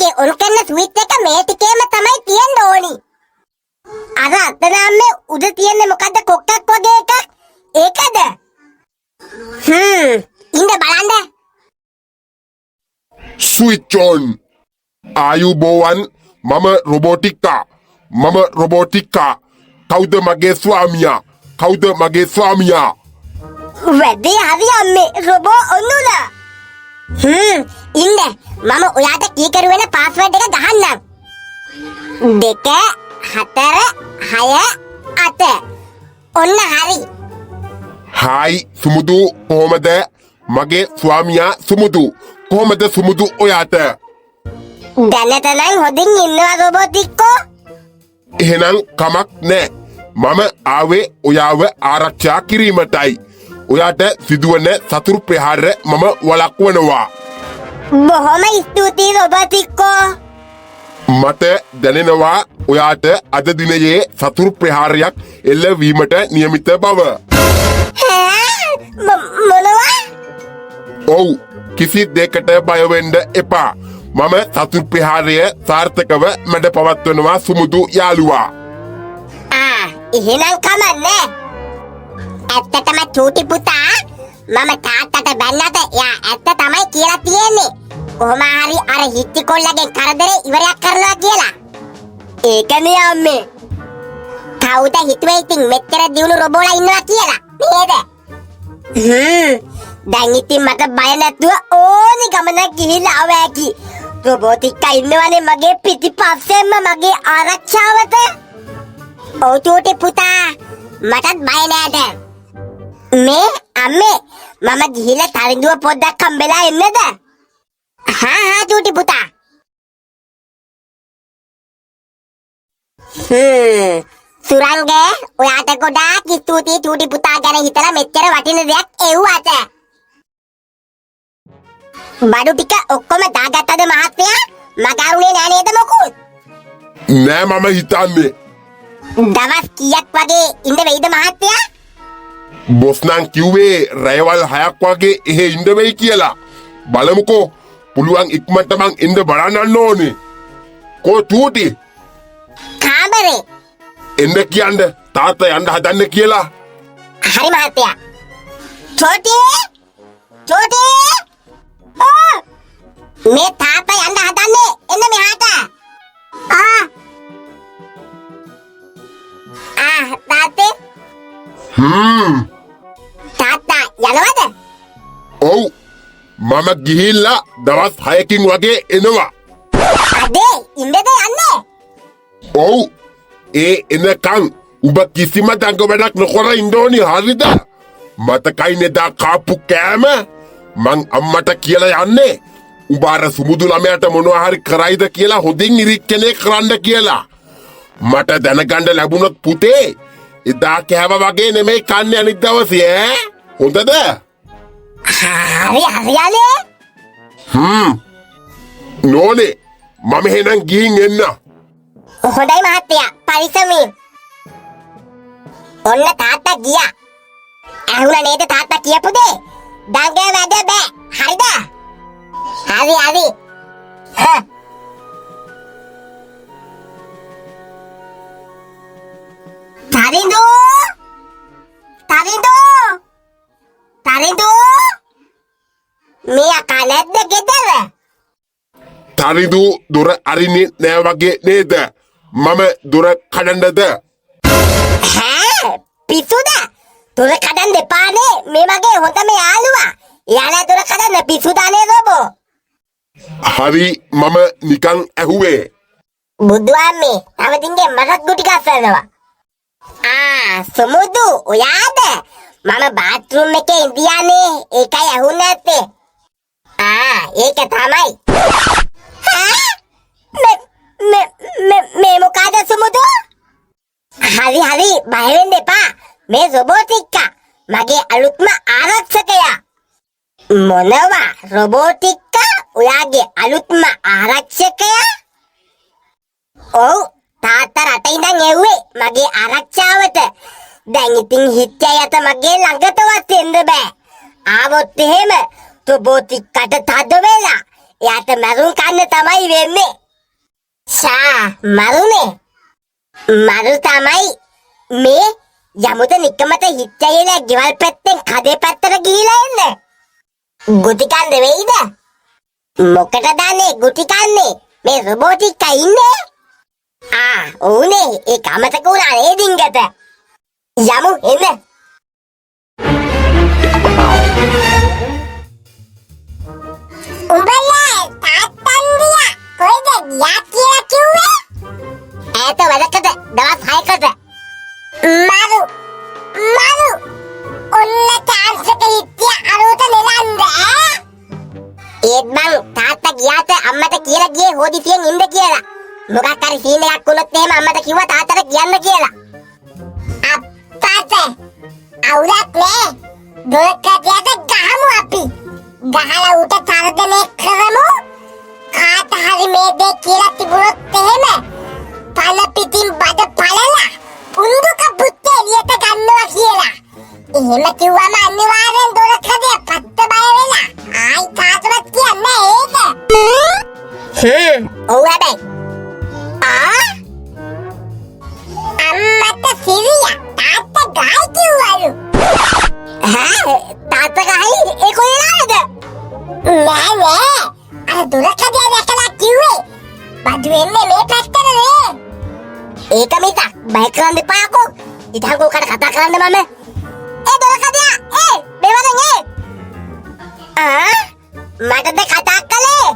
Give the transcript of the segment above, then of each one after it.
මේකේ ඔන් කරන ස්විච් එක මේ ටිකේම තමයි තියෙන්න ඕනි. අර අතනාම්මේ උඩ තියෙන්නේ මොකද්ද කොක්කක් වගේ එකක්? ඒකද? ඉන්න බලන්න. Switch on. ආයුබෝවන්, මම රොබෝටික්කා. මම රොබෝටික්කා. කවුද මගේ ස්වාමියා? කවුද මගේ ස්වාමියා? වැඩේ හරි අම්මේ, රොබෝ ඔන්නුලා. ඉන්න මම ඔයාට කීකරු වෙන පාස්වර්ඩ් එක ගහන්නම්. 2 4 6 8. ඔන්න හරි. හායි සුමුදු, කොහොමද? මගේ ස්වාමියා සුමුදු. කොහොමද සුමුදු ඔයාට? දැනට නම් හොඳින් ඉන්නවා රොබෝටික්කෝ. එහෙනම් කමක් නෑ. මම ආවේ ඔයාව ආරක්ෂා කිරීමටයි. ඔයාට සිදුවන සතුරු ප්‍රහාර මම වළක්වනවා. බොහොම ස්තුතියි රොබෝටික්කෝ. මට දැනෙනවා ඔයාට අද දිනයේ සතුරු ප්‍රහාරයක් එල්ල වීමට නියමිත බව. මොනවා? ඔව්, කිසි දෙයකට බය වෙන්න එපා. මම සතුරු ප්‍රහාරය සාර්ථකව මැඩ පවත්වනවා සුමුදු යාළුවා. ආ, එහෙනම් කමන්නේ. ඇත්තටම චූටි පුතා, මම තාත්තට බැන්නට එයා ඇත්ත තමයි කියලා තියෙන්නේ. කොහොම හරි අර හිච්චි කොල්ලගෙන් කරදරේ ඉවරයක් කරනවා කියලා. ඒකනේ අම්මේ. කවුද හිතුවේ ඉතින් මෙච්චර දියුණු රොබෝලා ඉන්නවා කියලා නේද? දැන් ඉතින් මට බය නැතුව ඕනි ගමනක් ගිහිල්ලා ආව හැකි. රොබෝ ටික ඉන්නවනේ මගේ පිටිපස්සෙන්ම මගේ ආරක්ෂාවට. ඔව් චූටි පුතා, මටත් බය නෑ දැන්. මේ අම්මේ, මම ගිහිල්ලා තරිඳුව පොඩ්ඩක් හම්බෙලා එන්නද? හා හා චූටි පුතා. සුරංග, ඔයාට ගොඩාක් ස්තුතියි චූටි පුතා ගැන හිතලා මෙච්චර වටින දෙයක් එව්වට. බඩු ටික ඔක්කොම දාගත්තද මහත්තයා? මගහරුනේ නෑ නේද මොකුත්? නෑ මම හිතන්නේ. දවස් කීයක් වගේ ඉන්න වෙයිද මහත්තයා? බොස් නම් කිව්වේ රැයවල් 6ක් වගේ එහෙ ඉන්න වෙයි කියලා. බලමුකෝ, පුළුවන් ඉක්මනට මං එන්න බලන්න ඕනේ. කෝ චූටි? කාමරේ. එන්න කියන්න තාත්තා යන්න හදන්න කියලා. හරි මහත්තයා. චෝටි! චෝටි! මේ තාත්තා යන්න හදන්නේ, එන්න මෙහාට. ආ ආ තාත්තේ. තාත්තා යනවද? ඔව්, මම ගිහිල්ලා දවස් 6කින් වගේ එනවා. අදේ ඉන්නද යන්නේ? ඔව්, ඒ එනකන් උඹ කිසිම දඟ වැඩක් නොකර ඉන්න ඕනි, හරිද? මතකයි නෙදා කාපු කෑම? මං අම්මට කියලා යන්නේ උඹ අර සුමුදු ළමයාට මොනවා හරි කරයිද කියලා හොඳින් නිරීක්ෂණය කරන්න කියලා. මට දැනගන්න ලැබුණොත් පුතේ, එදා කෑව වගේ නෙමෙයි කන්නේ අනිත් දවසේ ඈ. හොඳද? හරි හරි අනේ. නෝනේ, මම එහෙනම් ගිහින් එන්න. හොඳයි මහත්තයා, පරිස්සමින්. ඔන්න තාත්තා ගියා. ඇහුණා නේද තාත්තා කියපු දේ? දඟ වැඩ බෑ. හරිද? හරි හරි. තරිඳු! තරිඳු! තරිඳු! මේ අකා නැද්ද ගෙදර? තරිඳු දොර අරින්නේ නෑ වගේ නේද? මම දොර කඩන්නද? ඈ පිස්සුද? දොර කඩන්න එපානේ, මේ මගේ හොඳම යාළුවා. එයාලා දොර කඩන්න පිස්සුද අනේ රොබෝ? හරි, මම නිකන් ඇහුවේ. බුදු අම්මේ, තව ඩිංගේ මටත් ගුටි ගස්සනවා. ආ සුමුදු, ඔයාද? මම බාත්රූම් එකේ ඉඳියානේ, ඒකයි ඇහුන්නේ නැත්තේ. ආ ඒක තමයි. මේ මේ මේ මේ මොකද සුමුදු? හරි හරි, බය වෙන්න එපා. මේ රොබෝ ටික්කා මගේ අලුත්ම ආරක්ෂකයා. මොනවා රොබෝ ටික්කා ඔයාගේ අලුත්ම ආරක්ෂකයා? ඔව්, තාත්තා රට ඉඳන් එව්වේ මගේ ආරක්ෂාවට. දැන් ඉතින් හිටිය යට මගේ ළඟටවත් එන්න බෑ. ආවොත් එහෙම රොබෝ ටික්කට තද වෙලා එයාට මරුන් කන්න තමයි වෙන්නේ. ෂා මරුනේ. මරු තමයි. මේ යමුද නිකමට හිට්ටයන ගෙවල් පැත්තෙන් කඩේ පැත්තට ගිහිලා එන්න. ගුටි කන්න වෙයිද? මොකටද අනේ ගුටි කන්නේ? මේ රොබෝ ටික ඉන්නේ? ආ ඕනේ, ඒක අමතක වුණා නේද ඩිංගට. යමු එන්න. උඹලා තාත්තන් ගියා කොයිද ගියා කියලා කිව්වේ? ඈත වැඩකට දවස් 6කට. මරු මරු ඔන්න චාන්ස් එක හිටියා අරුවට නෙලන්න ඈ. ඒත් බං තාත්තා ගියාට අම්මට කියලා ගියේ හොදිසියෙන් ඉන්න කියලා. මොකක් හරි සීන් එකක් වුණොත් එහෙම අම්මට කිව්වා තාත්තට කියන්න කියලා. අප්පාට අවුලක් නෑ. දොරකඩයට ගහමු අපි. ගහලා ඌට තර්ජනය කරමු. කාට හරි මේ දේ කියලා තිබුණොත් එහෙම පළ පිටින් බඩ පළලා උන්දුක පුත්තේ එළියට ගන්නවා කියලා. එහෙම කිව්වම අනිවාර්යෙන් දොරකඩය පත්ත බය වෙලා ආයි කාටවත් කියන්නේ ඒක. ඔව් හැබැයි. ආ අම්මට සිරියා තාත්තා ගායි කිව්වලු. ඈ තාත්තා ගායි ඒ කොයි වෙලාවද? නෑ නෑ අර දොරකඩය දැකලා කිව්වේ. බඩු එන්නේ මේ පැත්තට නේ. ඒක මිසක් බය කරන්න එපාකෝ. ඉතින් කෝ කට කතා කරන්න මම. ඒ දොරකඩයා ඒ මේ වරෙන් ඒ. ආ මටද කතා කළේ?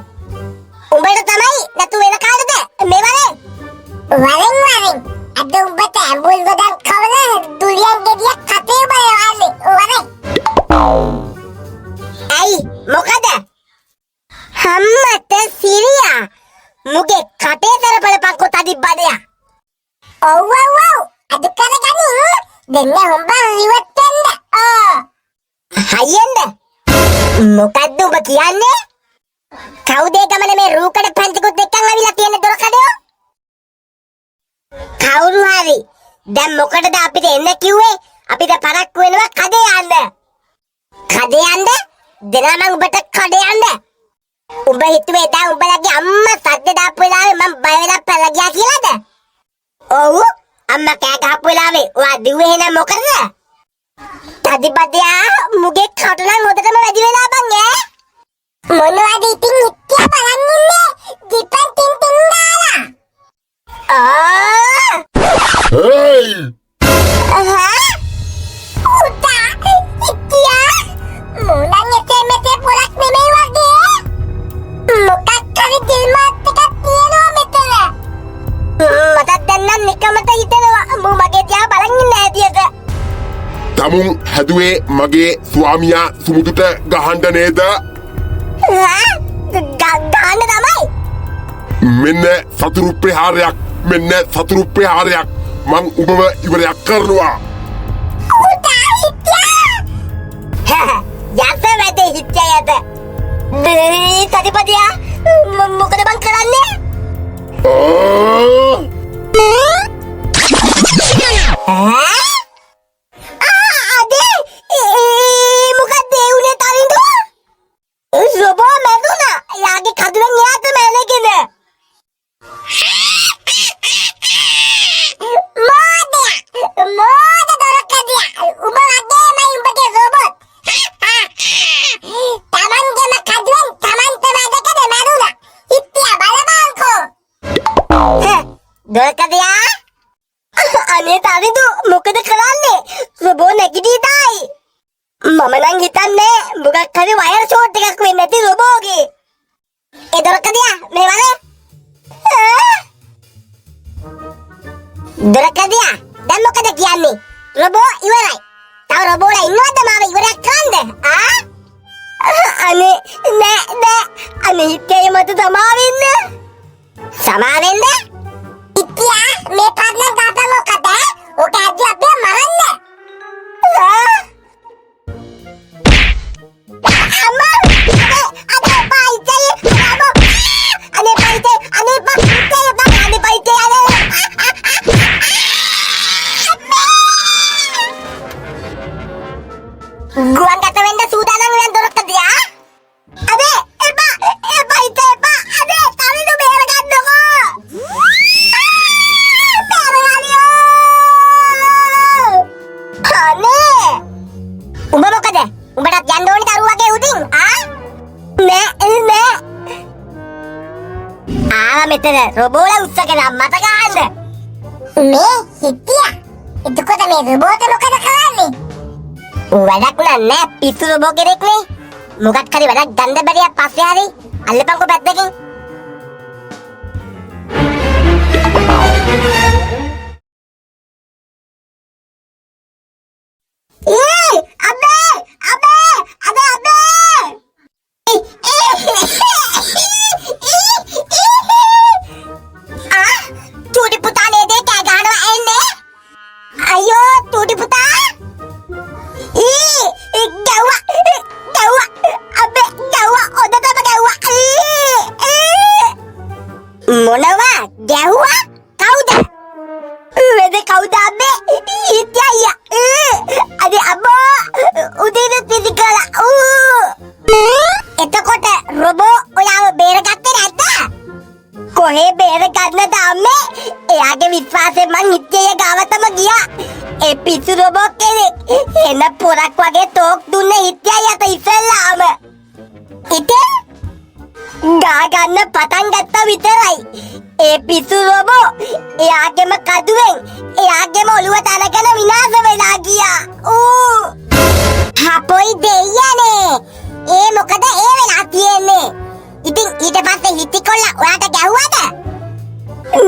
උඹට තමයි නැතු වෙන කාටද? මේ වරෙන්. වරෙන් වරෙන් අද උඹට ඇඹුල් ගොඩක් කවලා දුරියන් ගෙඩියක් කටේ බලවන්නේ. වරෙන්. ඇයි මොකද? හම්මට සිරියා මුගේ කටේ තරපලපක්කො තදි බඩයා. ඔව් ඔව් ඔව් අද කරගනි දෙන්න හොම්බ රිවත් වෙන්න. ආ හයියෙන්ද? මොකද්ද උඹ කියන්නේ? කවුද ඒ ගමන මේ රූකඩ පැන්තිකුත් එක්කන් අවිලා තියෙන දොරකඩයෝ? කවුරු හරි දැන් මොකටද අපිට එන්න කිව්වේ? අපිට පරක්කු වෙනවා කඩේ යන්න. කඩේ යන්න? දෙනා මං උඹට කඩේ යන්න. උඹ හිතුවේ එදා උඹලගේ අම්මා සද්ද දාපු වෙලාවේ මං බය වෙලා පැනලා ගියා කියලාද? ඔව් අම්මා කෑ ගහපු වෙලාවේ ඔයා දිව්වේ එහෙනම් මොකටද? තදිබදියා මුගේ කට නම් හොඳටම වැඩි වෙලා බං ඈ. මොනවද ඉතින් ඉක්කිය බලන් ඉන්නේ? දීපන් ටින් ටින් ගාලා. ආ හේයි ආහා උදා ඉක්කියා මොනන් එතේ මෙතේ පොලක් නෙමෙයි වගේ. මොකක් හරි දිල්මාත් එකක් තියෙනවා මෙතන. මටත් දැන් නම් නිකමට හිතෙනවා මූ මගේ දිහා බලන් ඉන්න හැටියට. තමුන් හැදුවේ මගේ ස්වාමියා සුමුදුට ගහන්න නේද? ඈ ගහන්න තමයි. මෙන්න සතුරු ප්‍රහාරයක්, මෙන්න සතුරු ප්‍රහාරයක්. මං උඹව ඉවරයක් කරනවා. උදා හිටියා. යස වැඩේ හිටියා යත. මේ තදිපදියා මොකද බං කරන්නේ? ආ ඈ අදේ ඒ මොකක්ද ඒ උනේ තරින්දු? රොබෝ මැරුණා. යාගේ කඳුලෙන් එයාට මැරගෙන. මෝඩයා මෝඩ දොරකඩියා උඹ වගේමයි උඹගේ රොබෝට්. තමන්ගේම කඳුලෙන් තමන්ටම ඇදගෙන මැරුණා. හිටියා බලපංකෝ. දොරකඩියා අනේ තරින්දු මොකද කරන්නේ? රොබෝ නැගිටියි. මම නම් හිතන්නේ මොකක් හරි වයර් ෂෝට් එකක් වෙන්න ඇති රොබෝගේ. ඒ දොරකඩියා මේ වරේ. දොරකඩියා දැන් මොකද කියන්නේ? රොබෝ ඉවරයි. තව රොබෝලා ඉන්නවද මාව ඉවරයක් කරන්න? ආ අනේ නෑ නෑ අනේ හිතේ මට සමා වෙන්න. සමා වෙන්න? ඉතියා මේ පාර නම් ගාපන් ඔකට. ඔක ඇද්දි අපිව මරන්න. ආ අම්මා අනේ අනේ පයිතේ අම්මා අනේ පයිතේ අනේ පයිතේ බං අනේ පයිතේ අනේ ගුවන් ගත වෙන්න සූදානම් වෙන දොරකඩියා. අනේ එපා එපා. මෙතන රොබෝලා උස්සගෙන අම්මට ගහන්න. මේ හිටියා. එතකොට මේ රොබෝට මොකද කරන්නේ? වැඩක් නෑ පිස්සු රොබෝ කෙනෙක් නේ. මොකක් හරි වැඩක් ගන්න බැරියක් පස්සේ හරි අල්ලපන්කෝ පැත්තකින්. ඒ අබේ අබේ අබේ අබේ ආ චූටි පුතා නේද කෑ ගහනවා එන්නේ? අයියෝ චූටි පුතා ඊ ගැව්වා ගැව්වා අබේ ගැව්වා හොඳටම ගැව්වා. මොනවා ගැහුවා? කවුද වෙද? කවුද අබේ? හිටියා අයියා. අනේ අම්මෝ උදේට පිසි කළා. එතකොට රොබෝ ඔයාව බේරගත්තේ නැද්ද? කොහේ බේරගන්නද අම්මේ? එයාගේ විශ්වාසයෙන් මං හිටියේ ගාවටම ගියා. ඒ පිස්සු රොබෝ කෙනෙක් එන පොරක් වගේ තෝක් දුන්න හිටියා යට ඉස්සෙල්ලාම. ඉතින් ගා ගන්න පටන් ගත්තා විතරයි. ඒ පිස්සු රොබෝ එයාගේම කදුවෙන් එයාගේම ඔළුවට අරගෙන විනාශ වෙලා ගියා. ඌ හපොයි දෙයියනේ. ඒ මොකද ඒ වෙලා තියෙන්නේ? ඉතින් ඊට පස්සේ හිටිකොල්ලා ඔයාට ගැහුවද?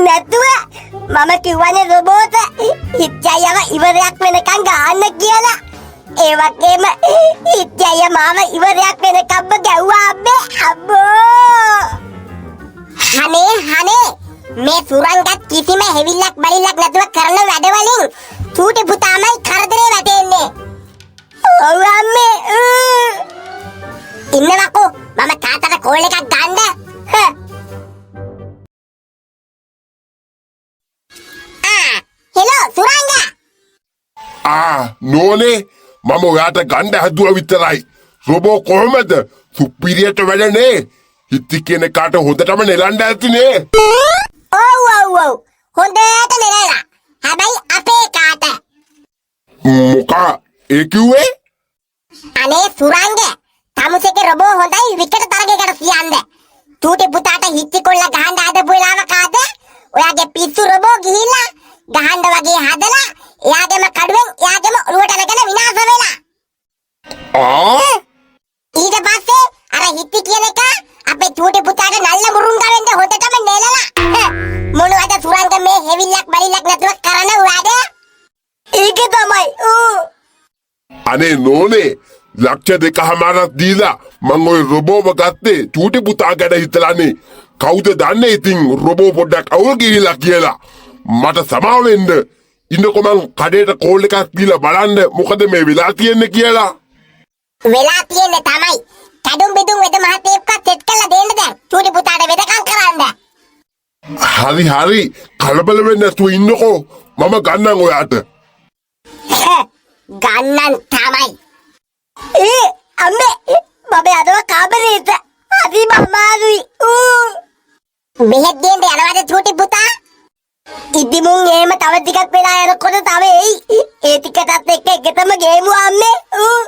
නැතුව මම කිව්වනේ රොබෝට හිටියව ඉවරයක් වෙනකන් ගහන්න කියලා. ඒ වගේම හිටියය මාව ඉවරයක් වෙනකම්ම ගැහුවා අම්මේ. අම්මෝ අනේ අනේ මේ සුරංගත් කිසිම හෙවිල්ලක් බලිල්ලක් නැතුව කරන වැඩවලින් චූටි පුතාමයි කරදරේ වැටෙන්නේ. ඔව් අම්මේ. ඉන්නවකෝ මම තාත්තට කෝල් එකක් ගන්න. ආ හෙලෝ සුරංග. ආ නෝනේ මම ඔයාට ගන්න හැදුවා විතරයි. රොබෝ කොහමද? සුපිරියට වැඩ නේ. හිටි කියන කාට හොඳටම නෙලන්න ඇතිනේ. ඔව් ඔව් ඔව් හොඳට නෙලලා. හැබැයි අපේ කාට. මොකා ඒ කිව්වේ? අනේ සුරංග තමුසේගේ රොබෝ හොඳයි විකට තරගයකට කියන්න. චූටි පුතාට හිටි කොල්ල ගහන්න හදපු වෙලාව කාද? ඔයාගේ පිස්සු රොබෝ ගිහිල්ලා ගහන්න වගේ හදලා එයාගේම කඩුවෙන් එයාගේම ඔළුවට අරගෙන විනාශ වෙලා. ආ ඊට පස්සේ අර හිටි කියන එක අපේ චූටි පුතාට නල්ල මුරුංගා වෙන්න හොඳටම නෙලලා. මොනවද සුරංග මේ හෙවිල්ලක් බලිල්ලක් නැතුව කරන වැඩ? ඒක තමයි. ඌ අනේ නෝනේ ලක්ෂ 2.5ක් දීලා මං ඔය රොබෝව ගත්තේ චූටි පුතා ගැන හිතලානේ. කවුද දන්නේ ඉතින් රොබෝ පොඩ්ඩක් අවුල් ගිහිලා කියලා. මට සමාව වෙන්න. ඉන්නකො මං කඩේට කෝල් එකක් දීලා බලන්න මොකද මේ වෙලා තියෙන්නේ කියලා. වෙලා තියෙන්නේ තමයි කැඩුම් බිදුම් වෙද මහතෙක්වත් සෙට් කරලා දෙන්න දැන් චූටි පුතාට වෙදකම් කරන්න. හරි හරි කලබල වෙන්නේ නැතුව ඉන්නකෝ මම ගන්නම් ඔයාට. ගන්නන් තමයි. ඒ අම්මේ මම යනවා කාමරේට. හරිම අමාරුයි. ඌ බෙහෙත් ගේන්න යනවද චූටි පුතා? ඉතින් මුන් එහෙම තව ටිකක් වෙලා යනකොට තව එයි. ඒ ටිකටත් එක්ක එකටම ගේමු අම්මේ. ඌ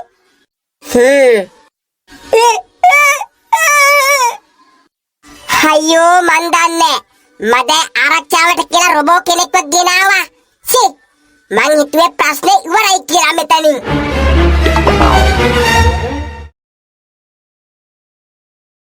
අයියෝ මන් දන්නේ මට ආරක්ෂාවට කියලා රොබෝ කෙනෙක්ව ගෙනාවා. සි මං හිතුවේ ප්‍රශ්නේ ඉවරයි කියලා.